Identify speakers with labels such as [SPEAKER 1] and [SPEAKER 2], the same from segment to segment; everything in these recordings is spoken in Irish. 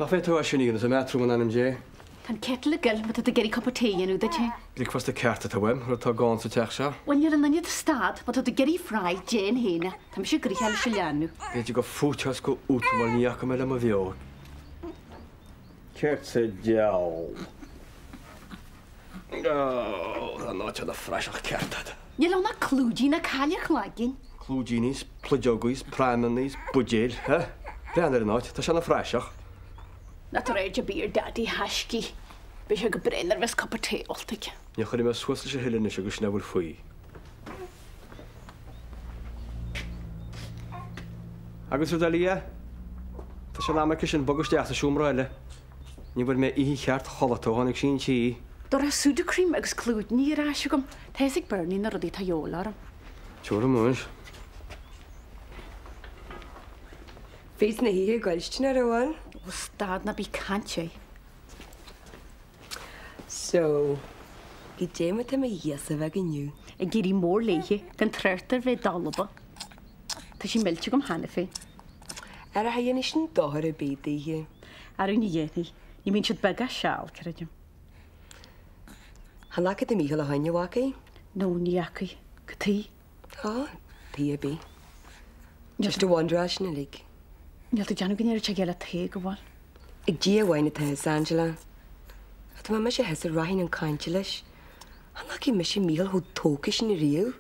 [SPEAKER 1] Nach bhféadfá é sin a dhéanamh sa mbathroom in ainm Dé?
[SPEAKER 2] Tá an kettle ag goil má tá tú ag iarraidh cupa tae a dhéanamh duit féin.
[SPEAKER 1] Bricfeasta ceart atá uaim, rud atá gann sa teach seo.
[SPEAKER 2] Bhuel, níl in ionad stad, má tá tú ag iarraidh fry, déan féin é. Tá mise gnoitheach leis an leanbh.
[SPEAKER 1] B'fhéidir gur fút as go útamáil ní fhaca mé le mo bheo. Céard sa diabhal? Ó, tá an áit ina phraiseach ceart agat.
[SPEAKER 2] Níl ann ach clúidín ná caille a chloiginn.
[SPEAKER 1] Clúidíní 's pluideogaí 's pramannaí 's buidéil, ha? Breathnaigh ar an áit, tá sé ina phraiseach.
[SPEAKER 2] Ná tabhair aird ar bith ar Daidí, a thaiscidh. Beidh sé go breá nuair a bheas cupa tae ólta aige.
[SPEAKER 1] Ní chuirfidh mé suas leis a thuilleadh anois agus sin é a bhfuil faoi. Agus rud eile dhe, tá sé in am aici sin bogadh isteach sa seomra eile. Ní bhfuair mé oíche cheart chodlata ó tháinig sí 'un tí.
[SPEAKER 2] Dá raibh Sudocrem agus clúidíní ar ais agam. Tá fhios ag Bernie na rudaí atá a dhíobháil orm.
[SPEAKER 1] Tabhair anois.
[SPEAKER 3] Bhí na hoíche goilstean ar a bhfuil.
[SPEAKER 2] Ó stad ná bí ag caint air.
[SPEAKER 3] So, goidé mar tá mo ghíosa bheag inniu?
[SPEAKER 2] Ag éirí mór léithe, gan trácht ar bheith dalba. Tá sí millte agam cheana féin.
[SPEAKER 3] Ara cha dhéanfaidh sin dochar ar bith daoithe.
[SPEAKER 2] Ara ní dhéanfaidh. Ní bhíonn siad beag ach seal, creidim.
[SPEAKER 3] Chan fhaca tú Mícheál ó shoin, a mhacaí?
[SPEAKER 2] No, ní fhacaidh. Cad tuighe?
[SPEAKER 3] Á, tuighe ar bith. Just a wanderáil sin uilig.
[SPEAKER 2] Níl tú ag déanamh go ndéarfadh sé a chéile tuighe go bhfuil.
[SPEAKER 3] Ag Dia amháin atá fhios, Angela. Ach dá mbeadh mise thíos rachainn chun cainte leis. Chan fhacaidh mise Mícheál chomh tógtha sin ariamh.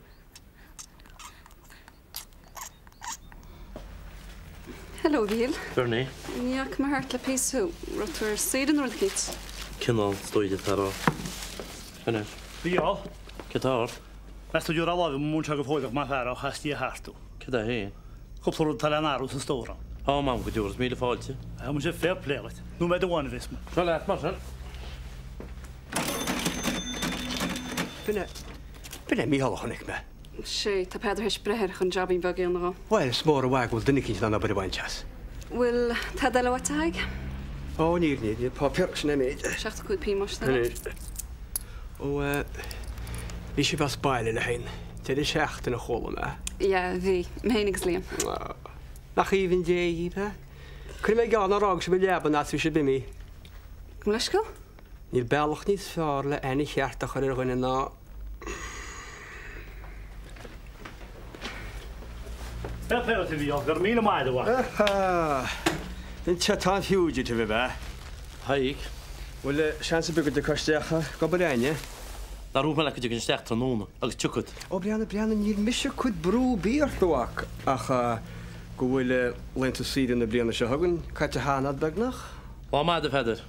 [SPEAKER 4] Hello, a Mhíchíl.
[SPEAKER 5] Bernie.
[SPEAKER 4] Ní fhaca mé thart le píosa thú. Raibh tú ar saoire nó rud eicínt?
[SPEAKER 5] Cineál, is dóigh atá a rá. Anois.
[SPEAKER 6] Mhícheál.
[SPEAKER 5] Céard tá ort?
[SPEAKER 6] Meas tú an dtiúrfá láimh dom amuigh anseo go fóill ach maith fear ó chas Dia thart thú.
[SPEAKER 5] Céard é féin?
[SPEAKER 6] Cúpla rud atá le n-athrú sa stór ann.
[SPEAKER 5] Á, m'anam go dtiúrfad míle fáilte.
[SPEAKER 6] Tá mise fair play dhuit. Nóiméad amháin a bheas mé.
[SPEAKER 5] Seo leat, mar sin.
[SPEAKER 1] B'in é, b'in é Mícheál a chonaic mé.
[SPEAKER 4] Sea, tá Peadar théis breith air chun jobín beag a dhéanamh dhó.
[SPEAKER 1] Bhuel, is mór an mhaith go bhfuil duine eicínt in ann obair a bhaint as.
[SPEAKER 4] Bhfuil tada eile uait, a Thaidhg?
[SPEAKER 1] Ó, níl, níl, níl. Páipéar, sin é an méid.
[SPEAKER 4] 75 pingin más ea.
[SPEAKER 1] Ó, eh, bhí sibh as baile le haghaidh an deireadh seachtaine a chuala mé.
[SPEAKER 4] Yeah, bhí. Mé féin agus Liam.
[SPEAKER 1] Á, nach aoibhinn Dé dhíbh, eh? Cuirfidh mé geall nár fhág sibh an leaba an fhad is bhí sibh imithe.
[SPEAKER 4] Gabh mo leithscéal?
[SPEAKER 1] Níl bealach níos fearr le aithne cheart a chur ar dhuine ná.
[SPEAKER 6] Fair play duit a Mhícheál, go raibh míle maith agat a mhac.
[SPEAKER 1] An té atá an fugitive ab ea?
[SPEAKER 5] Thaidhg.
[SPEAKER 1] Bhfuil seans ar bith go dtiocfá isteach ag obair againne?
[SPEAKER 5] Nár dhúirt mé leat go dtiocfainn isteach tráthnóna agus tiocfad.
[SPEAKER 1] Ó breathnaigh, breathnaigh, níl mise ag cur brú ar bith ort a mhac ach go bhfuil laethanta saoire na bliana seo chugainn caite cheana agat beagnach.
[SPEAKER 5] Lá maith a Pheadair.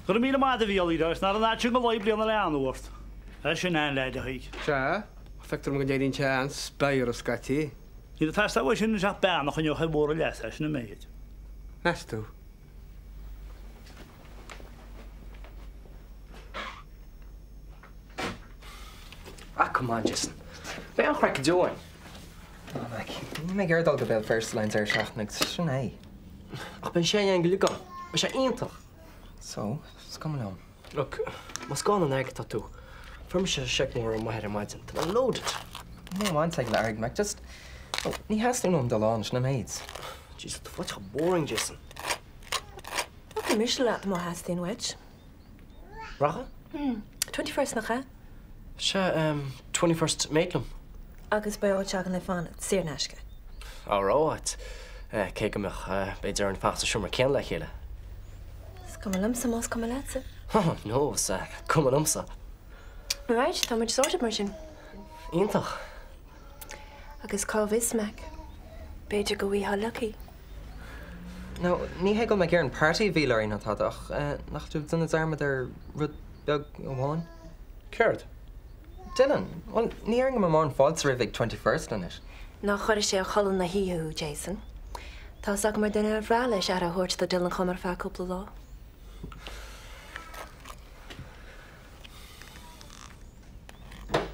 [SPEAKER 6] Go raibh míle maith agat a Mhícheál, agus nár fhan sin go lá bliana le anamh ort. É sin an-leaid, a Thaidhg.
[SPEAKER 1] Sea, ach feictear dom go n-éiríonn sé an-spadhar scaití.
[SPEAKER 6] Níl ag teastáil uaidh sin anois ach bean a choinneodh ar bharr a leasa, sin an méid.
[SPEAKER 1] Meas tú?
[SPEAKER 7] Ah, come on, Jason. Beidh an-chraic go deo againn.
[SPEAKER 8] Oh, Mac, níl mé ag iarraidh dul go Béal Feirste le haghaidh an deireadh seachtaine agus sin é.
[SPEAKER 7] Ach beidh an sean-Yangle ann. Beidh sé iontach.
[SPEAKER 8] So, is cuma liom.
[SPEAKER 7] Look, más gann ar airgead atá tú, fuair mise seic mór ó m'athair ar maidin. Tá mé loaded.
[SPEAKER 8] Níl aon bhaint ag le airgead, Mac, just, well, ní theastaíonn uaim dul ann, sin an méid.
[SPEAKER 7] Jesus, tá tú chomh boring, Jason.
[SPEAKER 9] Rachaidh mise leat má theastaíonn uait.
[SPEAKER 7] Rachadh?
[SPEAKER 9] Hmm, 21st nach ea?
[SPEAKER 7] Sea, em, 21st Maitland.
[SPEAKER 9] Agus beidh áit againn le fanacht, saor in aisce.
[SPEAKER 7] Á, ró-áit. Cé go mbeadh, b'fhéidir, orainn fanacht sa seomra céanna le chéile.
[SPEAKER 9] Is cuma liomsa más cuma leatsa.
[SPEAKER 7] Oh, no, is cuma liomsa.
[SPEAKER 9] Right, tá muid sorted mar sin.
[SPEAKER 7] Iontach.
[SPEAKER 9] Agus cá bhfios, Mac, b'fhéidir go bhfaighfeá lucky.
[SPEAKER 8] Now, ní hé go bhfuil mé ag iarraidh an party a mhilleadh oraibh ná tada ach nach raibh tú ag déanamh dearmad ar rud beag amháin?
[SPEAKER 7] Céard?
[SPEAKER 8] Dylan, bhuel, ní déarfainn go mbeadh mórán fáilte roimhe ag 21st anois.
[SPEAKER 9] Ná cuireadh sé a chodladh na hoíche thú, Jason. Tá's agam ar duine ar bhreá leis aire a thabhairt do Dylan chomh ar feadh cúpla lá.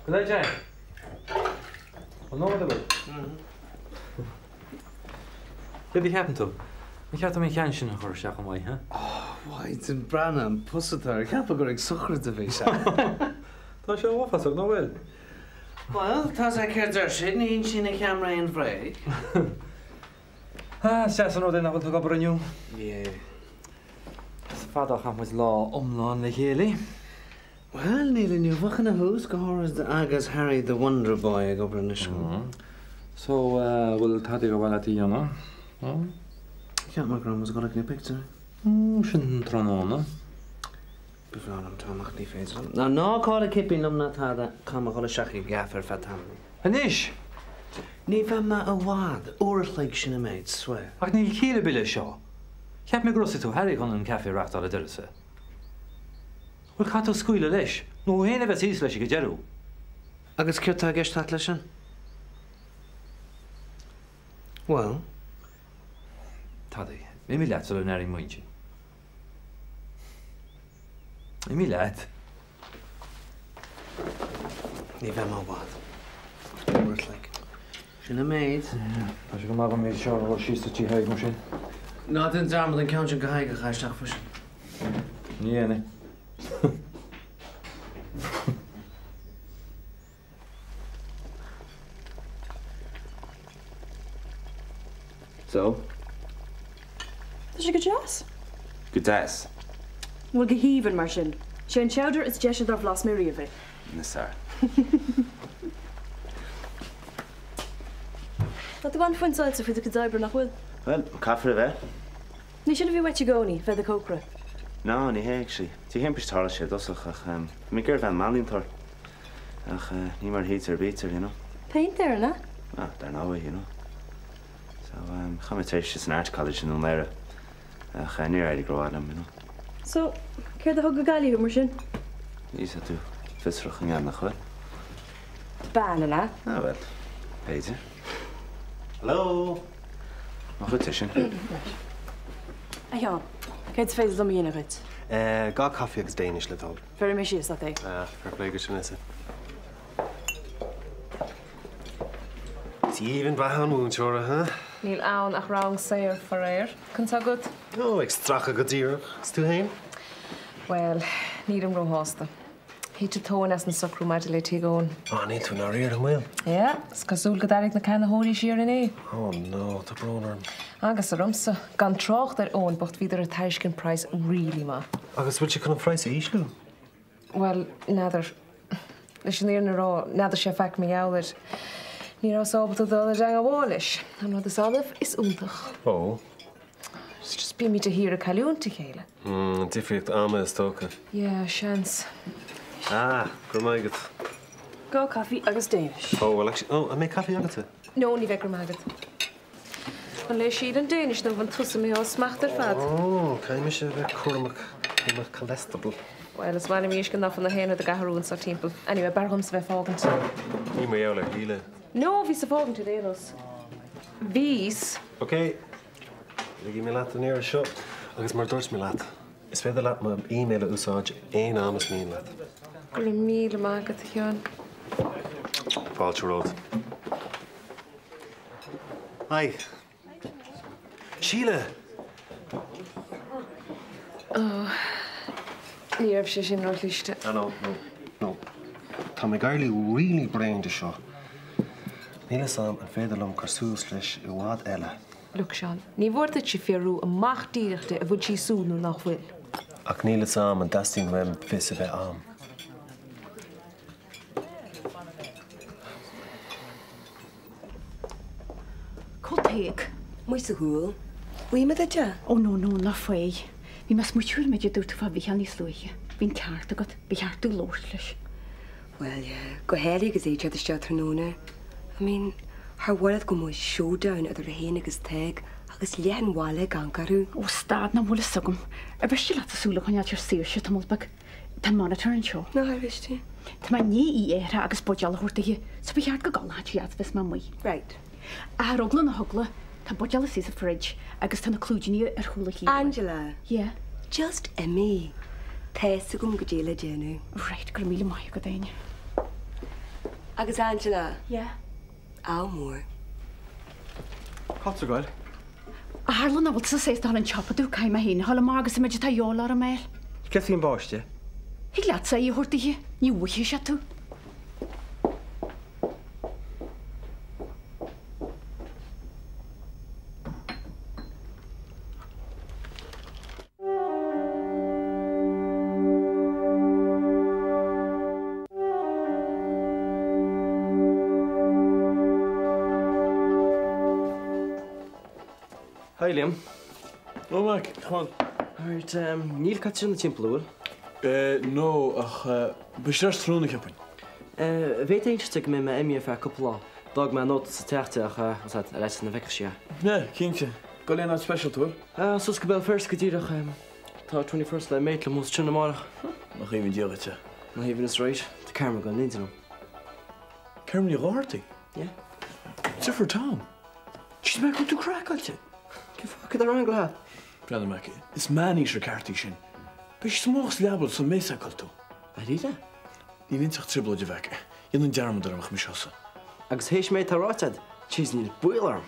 [SPEAKER 1] Good night, Jack. An nóiméad a bhfuil?
[SPEAKER 10] Céard a cheapann tú? An ceart dom an ceann sin a chur isteach chomh maith, huh?
[SPEAKER 11] Mhaighdean Bhreathnach, an pus atá air, cheapfá gur ag sochraid a bhí sé.
[SPEAKER 10] Tá sé uafásach, nach bhfuil?
[SPEAKER 11] Bhuel, tá sé céard deir siad, ní insíonn an cheamara aon bhréag.
[SPEAKER 10] Ah, is deas an rud é nach bhfuil tú ag obair inniu.
[SPEAKER 11] Yeah.
[SPEAKER 10] Is fada ó chaith muid lá iomlán le chéile.
[SPEAKER 11] Bhuel, níl inniu ach ina thús, go háirid agus Harry the Wonder Boy ag obair anois.
[SPEAKER 10] So, bhfuil tada ar mhaith leat a dhéanamh?
[SPEAKER 11] Cheap mé go raibh muid ag dul ag na pictiúirí.
[SPEAKER 10] Sin tráthnóna.
[SPEAKER 11] Ba bhreá liom Tom ach ní féidir liom. Ná ná cáil an cipín liom ná tada, caithfidh mé dhul isteach ag an gcaife ar feadh tamaill.
[SPEAKER 10] Anois!
[SPEAKER 11] Ní bheidh mé i bhfad, uair a chloig sin an méid, swear.
[SPEAKER 10] Ach níl ciall ar bith leis seo. Cheap mé gur fhostaigh tú Harry chun an caife a reachtáil a d'uireasa. Bhuel, caithfidh tú scaoileadh leis, nó thú féin a bheas thíos leis ag an deireadh.
[SPEAKER 11] Agus céard tá i gceist agat leis sin? Bhuel?
[SPEAKER 10] Tadaí. Imigh leat sula n-airím m'intinn. Imigh leat.
[SPEAKER 11] Ní bheidh mé i bhfad. Uair a chloig. Sin an méid.
[SPEAKER 10] Tá sé go maith agam iad seo a chur síos sa tigh Thaidhg mar sin.
[SPEAKER 11] Ná déan dearmad an ceann sin do Thadhg a chur isteach freisin.
[SPEAKER 10] Ní dhéanfaidh.
[SPEAKER 12] So?
[SPEAKER 4] Tá sé go deas.
[SPEAKER 12] Go deas.
[SPEAKER 4] Bhuel, go haoibhinn mar sin. Sé an cheddar is deise dár bhlas mé riamh é.
[SPEAKER 12] Is fearr.
[SPEAKER 4] Tá tú an-phointeáilte faoi do chuid oibre, nach bhfuil?
[SPEAKER 12] Bhuel, caithfear a bheith.
[SPEAKER 4] Ní sin a bhí uait i gcónaí, bheith i do chócaire.
[SPEAKER 12] No, ní hea, actually. Thimpist tharla sé i dtosach ach bhí mé ag iarraidh bheith i m'ealaíontóir. Ach ní mar a shíltear a bítear, you know.
[SPEAKER 4] Péintéir, an ea?
[SPEAKER 12] Ah, dar ndóigh, you know. So, chaith mé tréimhse san Art College i nDún Laoghaire ach níor éirigh rómhaith liom, you know.
[SPEAKER 4] So, céard a thug go Gaillimh thú mar sin?
[SPEAKER 12] Ní, tá tú fiosrach i ngeall nach bhfuil?
[SPEAKER 3] Bean, an ea?
[SPEAKER 12] Ah, bhuel, b'fhéidir. Hello! Mo chuid te sin.
[SPEAKER 4] A Sheáin, céard is féidir liom a dhéanamh dhuit?
[SPEAKER 13] 2 caife agus Danish le do thoil.
[SPEAKER 4] Bhéarfaidh mé síos leat é.
[SPEAKER 13] Ah, fair play duit Vanessa. Is aoibhinn beatha an mhúinteora, huh?
[SPEAKER 14] Níl ann ach rang saor, faraor. Conas tá agat?
[SPEAKER 13] Ó, ag stracadh go díreach. Is tú féin?
[SPEAKER 14] Bhuel, nílim róshásta. Thit an tóin as an socrú maidir le tigh Eoin.
[SPEAKER 13] Á, níl tú i ndáiríre, an bhfuil?
[SPEAKER 14] Yeah, is cosúil go d'airigh na ceannaitheoirí siar inné.
[SPEAKER 13] Oh no, tá brón orm.
[SPEAKER 14] Agus ormsa. Gan trácht ar Eoin bocht, bhíodar ag tairiscint praghas really maith.
[SPEAKER 13] Agus bhfuil sé chun an phraghas a ísliú?
[SPEAKER 14] Bhuel, n'fheadar. Leis an fhírinne a rá, n'fheadar sé faic mar gheall air. Ní rabhas ábalta dul i dteangmháil leis. An rud is annamh is iontach.
[SPEAKER 13] Ó.
[SPEAKER 14] It's just bímid de shíor ag cailliúint a chéile.
[SPEAKER 13] Mm, difríocht ama is dócha.
[SPEAKER 14] Yeah, seans.
[SPEAKER 13] Ah, go raibh maith agat.
[SPEAKER 4] 2 caife agus Danish.
[SPEAKER 13] Oh, well actually, oh, an mbeidh caife agatsa?
[SPEAKER 14] No, ní bheidh, go raibh maith agat. An léigh Síle an Danish nó bhain tusa mé as smacht ar fad?
[SPEAKER 13] Oh, caithfidh mise a bheith cúramach faoi mo cholesterol.
[SPEAKER 14] Bhuel, is maith liom a fheiscint ná fuil na haon rud ag athrú anseo timpeall. Anyway, b'fhearr dhomsa bheith ag fágaint.
[SPEAKER 13] Ní mar gheall ar Shíle.
[SPEAKER 14] No, bhíos ag fágaint ar aon nós. Bhíos.
[SPEAKER 13] Ok, ligfidh mé leat an iarraidh seo agus mar a dúirt mé leat, is féidir leat mo email a úsáid aon am is mian leat.
[SPEAKER 14] Go raibh míle maith agat, a Sheáin.
[SPEAKER 13] Fáilte romhat. Hi. Síle!
[SPEAKER 14] Oh, ní raibh sé sin róchliste.
[SPEAKER 13] Ah no, no, no. Tá mé ag éirí really bréan de seo. Níl fhios a'm an féidir liom cur suas leis i bhfad eile.
[SPEAKER 14] Look, Seán, ní mhór duitse fiafraí amach díreach di an bhfuil sí ag súil nó nach bhfuil.
[SPEAKER 13] Ach níl fhios a'm an dteastaíonn uaim fios a bheith a'm.
[SPEAKER 2] Cá bhfuil Tadhg?
[SPEAKER 3] Amuigh sa chúl. Bhfuil mé duit é?
[SPEAKER 2] Ó no, no, ná faigh. Bhí mé ag smaoitiú ar an méid a dúirt tú fá Mhícheál níos luaithe. Bhí an ceart agat. Ba cheart domh labhairt leis.
[SPEAKER 3] Bhuel, yeah, go háirithe agus é ag teacht isteach tráthnóna. I mean, char mhaith leat go mbeadh showdown idir é féin agus Tadhg agus leath an bhaile ag amharc orthu.
[SPEAKER 2] Ó stad, nach bhfuil fhios agam. Ar mhiste leatsa súil a choinneáilt ar Saoirse tamall beag? Tá an monitor anseo.
[SPEAKER 3] Ná ar mhiste.
[SPEAKER 2] Tá mé i ndiaidh í a athrá agus buidéal a thabhairt dithe, so ba cheart go gcodlódh sí fhad is bheas mé amuigh.
[SPEAKER 3] Right.
[SPEAKER 2] Ach ar eagla na heagla, tá buidéal istigh sa fridge agus tá na clúidíní ar chúl an chíoráin.
[SPEAKER 3] Angela!
[SPEAKER 2] Yeah?
[SPEAKER 3] Just imigh. Tá fhios agam goidé le déanamh.
[SPEAKER 2] Right, go raibh míle maith agat, Áine.
[SPEAKER 3] Agus Angela?
[SPEAKER 2] Yeah?
[SPEAKER 3] Ádh mór.
[SPEAKER 1] Cá bhfuil tú ag goil?
[SPEAKER 2] A tharla nach bhfuil tusa sásta dhul an tsiopa domh, caithfidh mé féin a dhul amach agus an méid atá de dhíobháil orm a fháil.
[SPEAKER 1] Céard faoin bpáiste?
[SPEAKER 2] Thig leatsa aghaidh a thabhairt dithe, ní mhoithfidh sé tú.
[SPEAKER 7] Hi Liam.
[SPEAKER 15] Oh Mac, come on.
[SPEAKER 7] Alright, níl Caitríona timpeall, an bhfuil?
[SPEAKER 15] Eh, no, ach beidh sí ar ais tráthnóna, cheapfainn.
[SPEAKER 7] Eh, bhféadfá a inse di go mbeidh mé imithe ar feadh cúpla lá. D'fhág mé nóta sa teach di ach, tá a fhios agat, ar fhaitíos nach bhfeicfeadh sí é.
[SPEAKER 15] Yeah, cinnte. Ag dul aon áit speisialta, bhfuil?
[SPEAKER 7] Eh, suas go Béal Feirste go díreach. Tá 21st le mate liom thuas ansin amárach.
[SPEAKER 15] Nach aoibhinn Dia dhuit é.
[SPEAKER 7] Nach aoibhinn is right. Tá Carmen ag dul in éindí liom.
[SPEAKER 15] Carmen Ní Dhochartaigh?
[SPEAKER 7] Yeah.
[SPEAKER 15] Deirfiúr Tom. Jeez Mac, bhfuil tú craiceáilte?
[SPEAKER 7] Cén fáth? Cad tá rang leat?
[SPEAKER 15] Breathnaigh Mac, is meánaoiseach ceart í sin. Beidh sí sa mhullach sa leaba sula mbeidh a fhios agat tú.
[SPEAKER 7] Dáiríre?
[SPEAKER 15] Níl inti ach trioblóid a Mhac. Dhéanfainn dearmad uirthi dá mbeadh mise thusa.
[SPEAKER 7] Agus théis an méid atá ráite agat, jeez níl baol orm.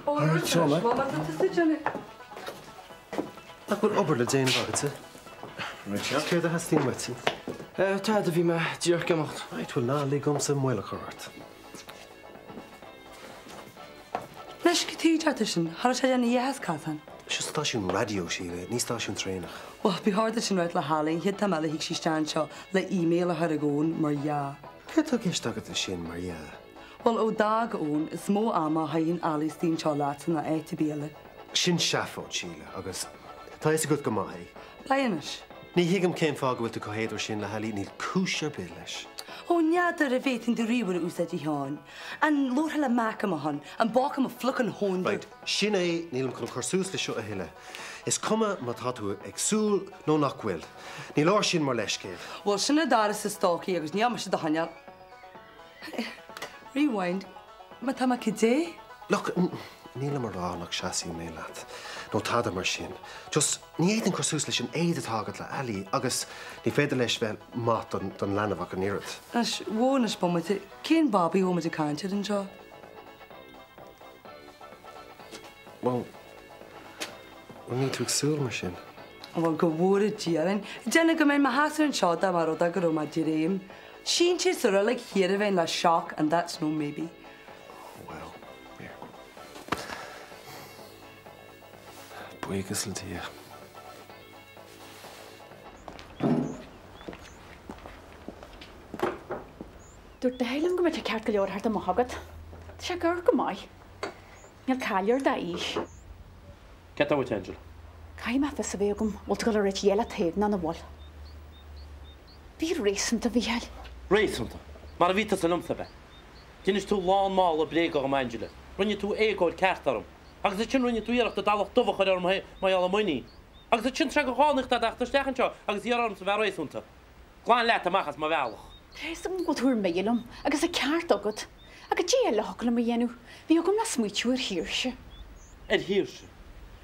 [SPEAKER 15] Alright, so Mac.
[SPEAKER 13] Nach bhfuil obair le déanamh agatsa?
[SPEAKER 15] Right, sea.
[SPEAKER 13] Céard a theastaíonn uait?
[SPEAKER 7] Tada, bhí mé díreach ag imeacht.
[SPEAKER 13] Right, bhuel ná lig domsa moill a chur ort.
[SPEAKER 16] Anois, cad chuige atá sin? Cha raibh sé ag déanamh a dhath as casán.
[SPEAKER 13] Seo stáisiún raidió, Síle, ní stáisiún traenach.
[SPEAKER 16] Bhuel, ba chóir duit sin ráit le hAilí an chéad am eile a thig sí isteach anseo le email a chur ag Eoin, mar dhea.
[SPEAKER 13] Céard tá i gceist agat leis sin, mar dhea?
[SPEAKER 16] Bhuel, ó d'fhág Eoin, is mó ama a chaitheann Ailí istigh anseo leatsa ná áit ar bith eile.
[SPEAKER 13] Sin seafóid, Síle, agus tá a fhios agat go maith é.
[SPEAKER 16] Beidh anois.
[SPEAKER 13] Ní thuigim cén fáth go bhfuil tú chomh héadmhar sin le hAilí, níl cúis ar bith leis.
[SPEAKER 16] Ó, n'fheadar an bhféadfainn do ríomhaire a úsáid a Sheáin. An labharfá le Mac ar mo shon, an bác i mo fliuchán thóin
[SPEAKER 13] Right, sin é, nílim chun cur suas leis seo a thuilleadh. Is cuma má tá tú ag súil nó nach bhfuil. Ní leor sin mar leithscéal.
[SPEAKER 16] Bhuel, sin an doras a stócaigh agus níl mise do choinneáil. Rewind, má tá mé cad é?
[SPEAKER 13] Look, nílim a rá nach seasfaidh mé leat, nó tada mar sin. Just, ní fhéadfainn cur suas leis an éad atá agat le Ali agus ní féidir leis bheith maith don leanbh ach an oiread.
[SPEAKER 16] Anois, whoa anois bomaite, cén babaí a bhfuil muid ag caint air anseo?
[SPEAKER 13] Bhuel, bhuel níl tú ag súil mar sin.
[SPEAKER 16] Bhuel, go bhfóire Dia orainn. Déanamh go mbeinn mo sheasamh anseo dá mba rud é go raibh mé de réim. Sínte sa roilig thiar a bheinn le shock and that's no maybe.
[SPEAKER 13] Well, here. Buíochas le Dia.
[SPEAKER 2] Dúirt Dáithí liom go mbeadh sé ceart go leor thart amach agat. Tá sé ag amharc go maith. Níl caill air dá aois.
[SPEAKER 5] Cad tá uait, Angela?
[SPEAKER 2] Caithfidh mé fios a bheith agam bhfuil tú ag dul a rith a dhéile Tadhg nó nach bhfuil. Bí réasúnta, a Mhícheáil.
[SPEAKER 5] Réasúnta? Mar a bhí tusa liomsa, ab ea? D'inis tú lán mála bréaga dhom, Angela. Rinne tú éagóir ceart orm. Agus ansin rinne tú iarracht an dallach dubh a chur orm mar gheall ar muinín. Agus ansin tráth gur dhánaíocht a theacht isteach anseo agus iarraidh ormsa bheith réasúnta. Glan leat amach as mo bhealach.
[SPEAKER 2] Tá fhios agam go bhfuil tú ar mire liom, agus an ceart agat. Ach cad é eile a thiocfadh liom a dhéanamh? Bhí agam le smaoitiú ar Shaoirse.
[SPEAKER 5] Ar Shaoirse?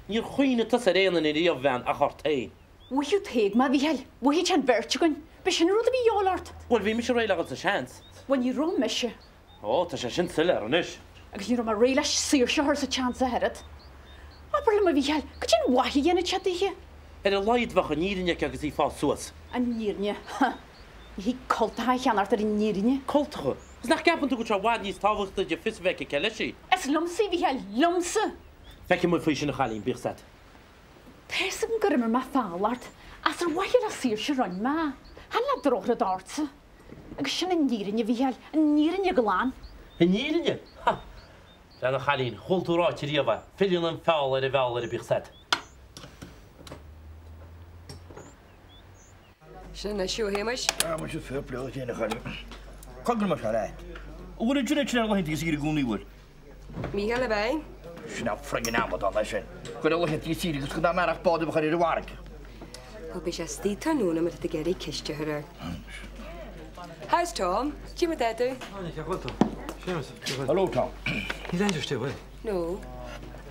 [SPEAKER 5] Níor chuimhnigh tusa ar aon duine riamh, a bhean, ach ort féin.
[SPEAKER 2] Mhothaigh Tadhg mé, a Mhícheáil. Mhothaigh sé an bheirt againn. B'shin an rud a bhí a dhíobháil ort.
[SPEAKER 5] Bhuel, bhí mise réidh le dhul sa seans.
[SPEAKER 2] Bhuel, ní raibh mise.
[SPEAKER 5] Ó, tá sé sin soiléir anois.
[SPEAKER 2] Agus ní raibh mé réidh le Saoirse a chur sa tseans ach oiread. Abair liom, a Mhícheáil, cad é an mhaith a dhéanfadh sé daoithe?
[SPEAKER 5] Ar a laghad bheadh an fhírinne aici agus í ag fás suas.
[SPEAKER 2] An fhírinne? Ha! Ní thig cultacha a cheannacht ar an fhírinne.
[SPEAKER 5] Cultacha? Is nach gceapann tú go bhfuil sé i bhfad níos tábhachtaí di fios a bheith aici cé leis í?
[SPEAKER 2] Is liomsa í, a Mhícheáil, liomsa!
[SPEAKER 5] Feicfidh muid faoi sin, a chailín, bíodh 's a't.
[SPEAKER 2] Tá fhios agam gur imir mé feall ort, ach is ar mhaithe le Saoirse a rinne mé é. Chan le drochrud ortsa. Agus sin an fhírinne, a Mhícheáil, an fhírinne glan.
[SPEAKER 5] An fhírinne? Ha! Bhuel, a chailín, chuala tú ráite riamh é, filleann an feall ar an bhfeallaire, bíodh 's a't.
[SPEAKER 3] Sin anois thú, a Shéamais.
[SPEAKER 17] Ah, muise fair play duit féin, a chailín. Cá go raibh sé leat? An bhfuil an duine sin ar laethanta saoire i gcónaí, an bhfuil?
[SPEAKER 3] Mícheál ab ea?
[SPEAKER 17] Sin a friggin amadán é sin. Cuir ar laethanta saoire agus go dá mbearrfadh bád a chur ar an bhfarraige.
[SPEAKER 3] Bhuel, beidh sé istigh tráthnóna má tá tú ag iarraidh ceist a chur air. How's Tom? Cad é mar atá tú?
[SPEAKER 10] Cén chaoi a bhfuil tú? Séamus, cén chaoi a bhfuil?
[SPEAKER 17] Hello, Tom.
[SPEAKER 10] Níl Angela istigh, an bhfuil?
[SPEAKER 3] No.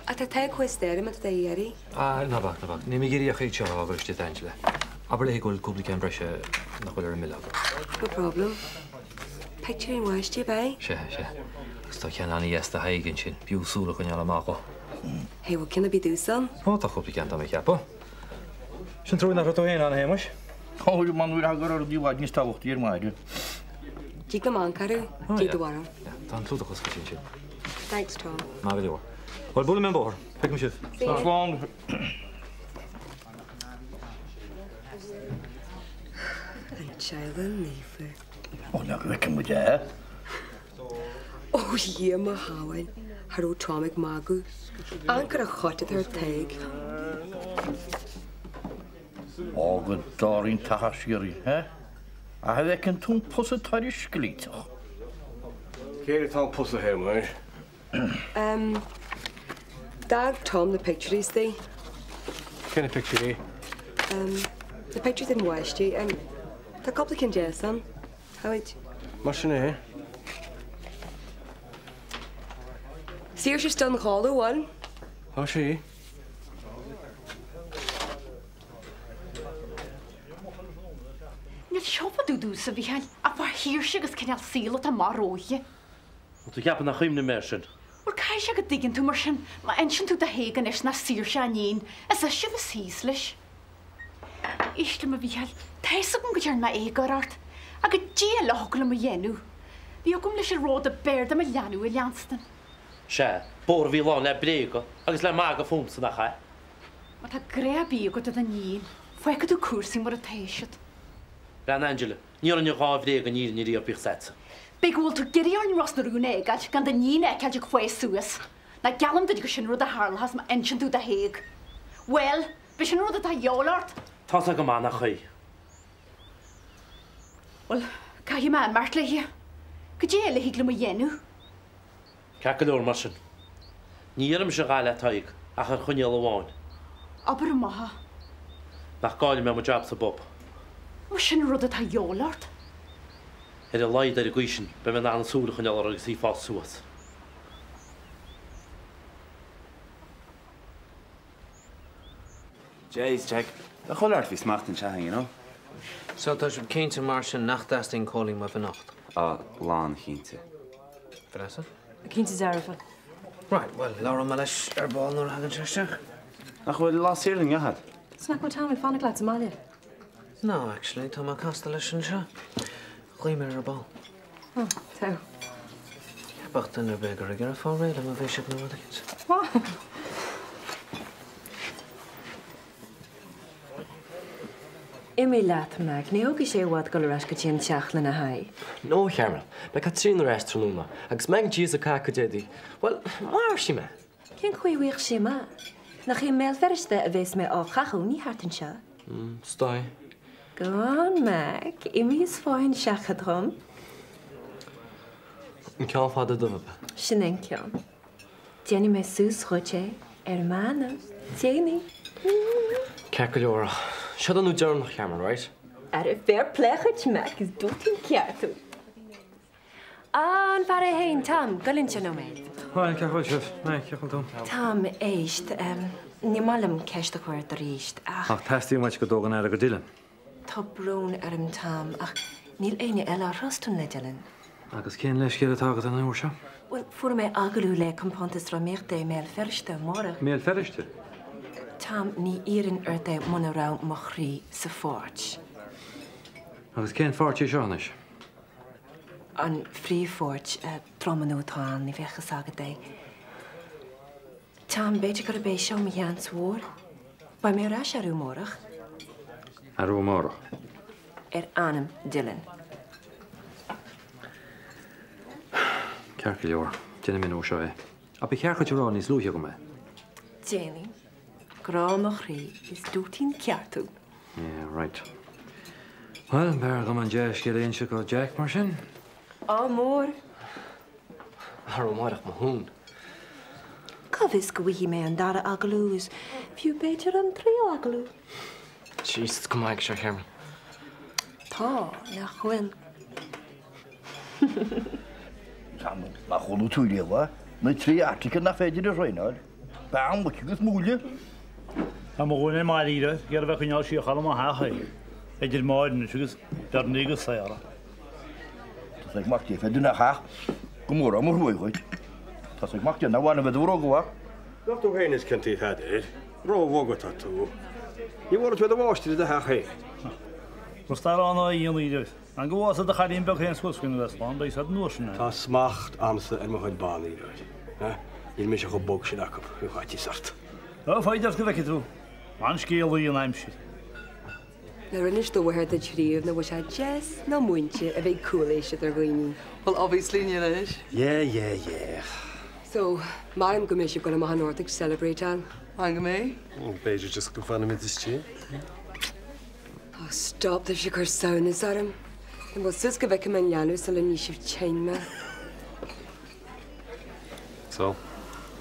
[SPEAKER 3] Ach tá Tadhg thuas staighre má tá tú á iarraidh.
[SPEAKER 10] Ah, ná bac, ná bac. Níl mé ag iarraidh ach iad seo a fhágáil istigh d'Angela. Abair léi go bhfuil cúpla ceann breise nach bhfuil ar an mbille agam.
[SPEAKER 3] No problem. Pictiúirí an bháistí, ab ea?
[SPEAKER 10] Sea, sea. Agus tá ceann an-dheas de Thadhg ansin. B'fhiú súil a choinneáil amach dhó.
[SPEAKER 3] Hey, bhfuil ceann ar bith domhsa ann?
[SPEAKER 10] Ó, tá cúpla ceann, tá mé ag ceapadh. Sin trua nach raibh tú féin ann, a Shéamais.
[SPEAKER 17] Ó, man, nuair a thagann rudaí i bhfad níos tábhachtaí ar maidin.
[SPEAKER 3] Tig liom amharc orthu, cad é do bharúil.
[SPEAKER 10] Tá an clúdach oscailte ansin.
[SPEAKER 3] Thanks, Tom.
[SPEAKER 10] Maith go leor. Bhuel, buailfidh mé an bóthar. Feicfidh mé sibh.
[SPEAKER 17] Slán.
[SPEAKER 3] An teaghlach naofa.
[SPEAKER 17] Ó, nach bhfeiceann muid é.
[SPEAKER 3] Ó, Dhia mo shábháil. Cha raibh Tom ag magadh. Amharc ar an chut atá ar Tadhg.
[SPEAKER 17] Ó, go dtarraing an t-achar siar í, hé? Ach a bhfeiceann tú an pus atá ar an sclíteach.
[SPEAKER 1] Céard atá an pus a Shéamuis?
[SPEAKER 3] Em, d'fhág Tom na pictiúirí istigh.
[SPEAKER 1] Cé na pictiúirí?
[SPEAKER 3] Em, na pictiúirí den bháisteach. Em, tá cúpla ceann deas ann. Táid.
[SPEAKER 1] Mar sin é.
[SPEAKER 3] Saoirse istigh ina chodladh, an bhfuil?
[SPEAKER 1] Tá sí.
[SPEAKER 2] Níl seo fá dtaobh domhsa, a Mhícheáil, ach fá Shaoirse agus cineál saoil atá amach romhaithe.
[SPEAKER 5] Bhfuil tú ag ceapadh nach cuimhním air sin?
[SPEAKER 2] Bhuel, caithfidh sé go dtuigeann tú mar sin, má insíonn tú do Thaidhg anois nach Saoirse a iníon, is ise a bheas thíos leis. Éist liom, a Mhícheáil, tá fhios agam go dtearn mé éagóir ort, ach goidé eile a thiocfadh liom a dhéanamh. Bhí agam leis an ród ab fhearr do mo leanbh a leanstan.
[SPEAKER 5] Sea, bóthar a bhí lán le bréaga agus le magadh fúmsa, nach ea?
[SPEAKER 2] Má tá grá ar bith agat do d'iníon, fágfaidh tú cúrsaí mar atá siad.
[SPEAKER 5] Bhreathnaigh Angela, ní raibh dhá bhréag an fhírinne riamh bíodh 's a'dsa.
[SPEAKER 2] B'fhéidir go bhfuil tú ag iarraidh orainn Ros na Rún a fhágáilt gan d'iníon a fheiceáilt ag fás suas. Ná geallaim duit gur sin rud a tharlóchas má insíonn tú do Thaidhg. Bhuel, b'shin an rud atá a dhíobháil ort.
[SPEAKER 5] Tá's agam go maith nach í.
[SPEAKER 2] Bhuel, caithfidh mé imeacht léi. Goidé eile a thig liom a dhéanamh?
[SPEAKER 5] Ceart go leor mar sin. Ní dhéarfaidh mise a dhath le Tadhg ach ar choinníoll amháin.
[SPEAKER 2] Abair amach é.
[SPEAKER 5] Nach gcaillfidh mé mo jab sa bpub.
[SPEAKER 2] Ó sin an rud atá a dhíobháil ort.
[SPEAKER 5] Ar a laghad ar an gcaoi sin beidh mé in ann súil a choinneáil uirthi agus í ag fás suas.
[SPEAKER 12] Jeez, Jack, bheadh chuile ort bhí smacht anseo, you know.
[SPEAKER 11] So tá sibh cinnte mar sin nach dteastaíonn Cóilín uaibh anocht?
[SPEAKER 12] Á, lánchinnte.
[SPEAKER 11] Vanessa?
[SPEAKER 4] Cinnte dearfa.
[SPEAKER 11] Right, bhuel, labhróidh mé leis ar ball nuair a thagann sé isteach.
[SPEAKER 12] Nach bhfuil lá saor linn, a fhad?
[SPEAKER 14] Is nach bhfuil Tom ag fanacht leat sa mbaile?
[SPEAKER 11] No, actually, tá mé casta leis anseo. Glaofaidh mé air ar ball.
[SPEAKER 14] Oh, tá.
[SPEAKER 11] Cheapfadh duine ar bith gur ag iarraidh fáil réidh liom a bhí sibh nó rud eicínt.
[SPEAKER 9] Imigh leat, Mac. Ní thógfaidh sé i bhfad dul ar ais go dtí an teach lena haghaidh.
[SPEAKER 7] No, a Charmel. Beidh Caitríona ar ais tráthnóna agus Mag Jesus ag caith cuid éadaí. Bhuel, mairfidh sí mé.
[SPEAKER 9] Cén chaoi a bhfaighidh sí amach? Nach i mBéal Feirste a bhéas mé á chaitheamh, ní thart anseo.
[SPEAKER 7] Is dóigh.
[SPEAKER 9] Go on, Mac. Imigh is faigh an seaicéad dhom.
[SPEAKER 7] An ceann fada dubh, ab ea?
[SPEAKER 9] Sin é an ceann. Déanfaidh mé suas dhuit é, ar m'anam. Déanfaidh.
[SPEAKER 7] Ceart go leor, ach seo don uair deireanach, a Charmel, right?
[SPEAKER 9] Ara fair play dhuit, Mac, is dóitín ceart thú. An fear é fhéin, Tom, gabh anseo nóiméad.
[SPEAKER 10] Bhuel, cén chaoi a bhfuil sibh? Cén chaoi a bhfuil tú?
[SPEAKER 9] Tom, éist, ní maith liom ceist a chur ort arís, ach.
[SPEAKER 10] Ach teastaíonn uait go dtógfainn aire do Dylan.
[SPEAKER 9] Tá brón orm, Tom, ach níl éinne eile á thrustún le Dylan.
[SPEAKER 10] Agus cén leithscéal atá agat an uair seo?
[SPEAKER 9] Bhuel, fuair mé agallamh le compántas drámaíochta i mBéal Feirste amárach.
[SPEAKER 10] I mBéal Feirste?
[SPEAKER 9] Tom, ní iarrfainn ort é muna raibh mo chroí sa pháirt.
[SPEAKER 10] Agus cén pháirt í seo anois?
[SPEAKER 9] An phríomhpháirt, dráma nua atá ann, ní bheadh a fhios agat é. Tom, b'fhéidir gurb é seo mo sheans mhór. Beidh mé ar ais arú amárach.
[SPEAKER 10] Arú amárach?
[SPEAKER 9] Ar anam Dylan.
[SPEAKER 10] Ceart go leor, déanfaidh mé an uair seo é. Ach ba cheart duit a rá níos luaithe dhom é.
[SPEAKER 9] Déanfaidh. Grá mo chroí, is dóitín ceart thú.
[SPEAKER 10] Yeah, right. Bhuel, b'fhearr dhom an dea-scéal a inse go Jack mar sin.
[SPEAKER 9] Ádh mór.
[SPEAKER 7] Arú amárach mo thún.
[SPEAKER 9] Cá bhfios go bhfaighidh mé an dara agallamh is fiú b'fhéidir an tríú agallamh.
[SPEAKER 7] Jesus, go maith seo, Charmel.
[SPEAKER 9] Tá, nach bhfuil.
[SPEAKER 17] Nach chuala tú riamh é? Na trí article nach féidir a thraenáil, bean, muc agus múille.
[SPEAKER 6] Tá mo dhuine maraithe ag iarraidh a bheith ag coinneáil síochána i mo theach é, idir Máire anois agus Bernie agus Sarah.
[SPEAKER 17] Tá ag mac Dé fé duine a chaith go mór am a thruaigh dhuit. Tá ag mac Dé nach bhfanfaidh do bhróga mhaith.
[SPEAKER 1] Nach tú féin is ciontaí a Pheadair, ró-bhog atá tú. Ní bhfuair tú do mháistir i do theach féin.
[SPEAKER 6] Rud ar an á dhéanamh air. An go bhfásfaidh do chailín beag féin suas faoina bheith slán, beidh siad an uair sin ann.
[SPEAKER 1] Tá smacht a'msa ar mo chuid ban, a Fhir. Níl mise chomh bog sin acu, bíodh faitíos ort.
[SPEAKER 6] Ó, foighid ort go bhfeicfidh tú. An-scéalaí an aimsir.
[SPEAKER 3] Nár inis do mháthair duit riamh nach bhfuil sé deas ná múinte a bheith ag cúléisteacht ar dhaoine?
[SPEAKER 16] Well, obviously níor inis.
[SPEAKER 13] Yeah, yeah, yeah.
[SPEAKER 3] So, maram go mbeidh sibh ag dul amach anocht ag celebrateáil.
[SPEAKER 16] An go mbeidh?
[SPEAKER 13] B'fhéidir just go bhfanfaimid istigh.
[SPEAKER 3] Oh stop, tá sibh ag cur samhnas orm. Bhuel, suas go bhfeicfidh mé an leanbh sula ní sibh tinn mé.
[SPEAKER 13] So,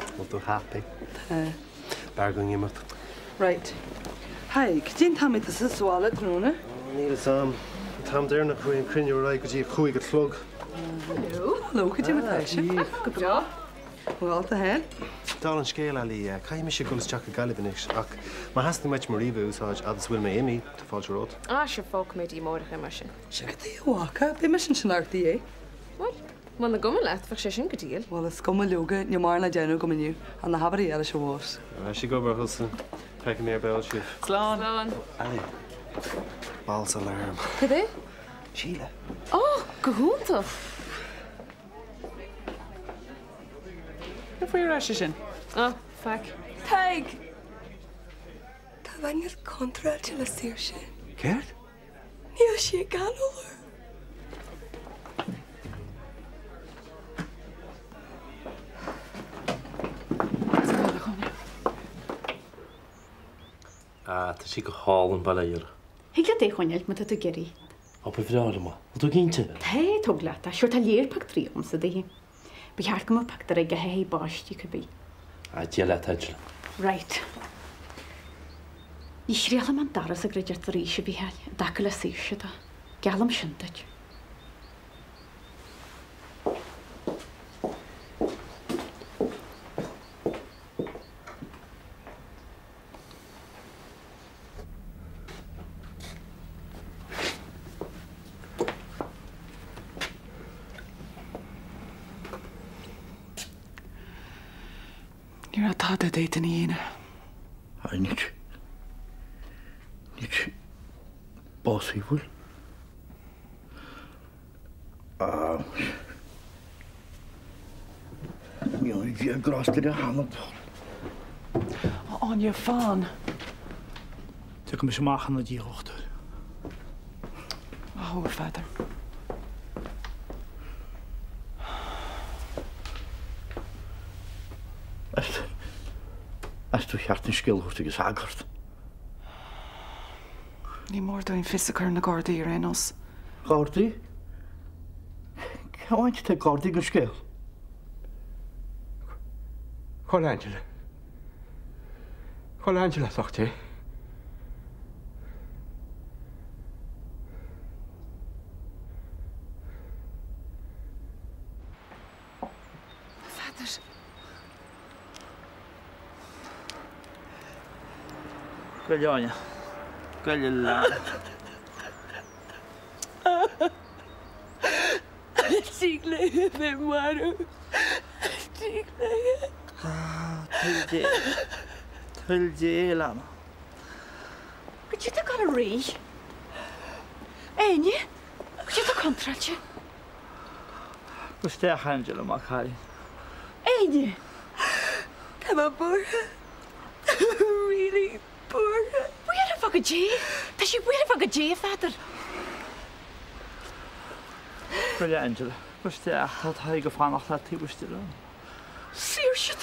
[SPEAKER 13] bhfuil tú happy?
[SPEAKER 16] Tá.
[SPEAKER 13] B'fhearr dúinn imeacht.
[SPEAKER 16] Right. Hi, cad é an t-am a mbeidh tusa sa bhaile tráthnóna?
[SPEAKER 13] Níl fhios a'm. An t-am deireanach a chuaigh an cruinniú ar aghaidh go dtí a 5 a chlog.
[SPEAKER 16] Hello. Hello, cad é mar tá sibh?
[SPEAKER 14] Go breá.
[SPEAKER 16] Bhuel, tá féin.
[SPEAKER 13] Dála an scéil, Ali, caithfidh mise dul isteach go Gaillimh anois ach má theastaíonn uait mo ríomhaire a úsáid fhad is a bhfuil mé imithe, tá fáilte romhat.
[SPEAKER 14] Ah, sure, fágfaidh mé dí amárach é mar sin.
[SPEAKER 16] Sea, cad é a mhaca? Beidh mise ansin amárach é.
[SPEAKER 14] Bhuel, muna gcuma leat, bheadh sé sin go diail.
[SPEAKER 16] Bhuel, is cuma leoga, níl mórán le déanamh agam inniu, ach na habair eile seo bhós.
[SPEAKER 13] Ar ais ag obair thusa. Feicfidh mé ar ball sibh.
[SPEAKER 14] Slán. Slán.
[SPEAKER 13] Ali, false alarm.
[SPEAKER 14] Cad é?
[SPEAKER 13] Síle.
[SPEAKER 14] Ó, go hiontach!
[SPEAKER 18] Cén faoi ar ais sin?
[SPEAKER 14] Á, faic.
[SPEAKER 3] Tadhg! Tá Áine contráilte le Saoirse.
[SPEAKER 1] Céard?
[SPEAKER 3] Níl sí ag análú.
[SPEAKER 5] Ah, tá sí go hálainn, bail ó Dhia uirthi.
[SPEAKER 2] Thig leat é a choinneáil má tá tú ag iarraidh.
[SPEAKER 5] Ó, ba bhreá liom é. Bhfuil tú cinnte?
[SPEAKER 2] Tá, tóg leat é. Sure, tá léir pictiúirí agamsa daoithi. Ba cheart go mbeadh pictiúr aige a théadh báistí cibé.
[SPEAKER 5] Ah, Dia leat, Angela.
[SPEAKER 2] Right. Ní thriailfidh mé an doras ag druid ort arís, a Mhícheáil, i dtaca le Saoirse de. Geallaim sin duit.
[SPEAKER 18] Ní raibh tada a d'fhéadfainn a dhéanamh.
[SPEAKER 17] Níl sí. Níl sí básaithe, bhfuil? Níl Dia grásta ar a hanam.
[SPEAKER 18] A Áine, fan!
[SPEAKER 6] Tiocfaidh mise amach ina diaidh, a dhochtúir.
[SPEAKER 18] Maith thú, a Pheadair.
[SPEAKER 17] Meas tú ar cheart an scéal a thabhairt ag an sagart?
[SPEAKER 18] Ní mór dúinn fios a chur ar na Gardaí ar aon nós.
[SPEAKER 17] Gardaí? Cén bhaint atá ag Gardaí den scéal?
[SPEAKER 1] Cá bhfuil Angela? Cá bhfuil Angela, a lucht Dé?
[SPEAKER 18] Pheadair.
[SPEAKER 6] Gabh i leith, Áine. Gabh i leith.
[SPEAKER 16] Tig léi a bheith marbh. Tig léi.
[SPEAKER 6] Toil Dé. Toil Dé, a leanbh.
[SPEAKER 2] Goidé tá ag gabháil ar aghaidh. Áine, goidé tá contráilte.
[SPEAKER 6] Gabh isteach, Angela, mo chailín.
[SPEAKER 2] Áine!
[SPEAKER 3] Tá mé buartha. Really buartha.
[SPEAKER 2] Buartha fá goidé? Tá sí buartha fá goidé, a Pheadair?
[SPEAKER 6] Gabh i leith, Angela. Gabh isteach. Tá Tadhg ag fanacht leat taobh istigh.
[SPEAKER 2] Saoirse!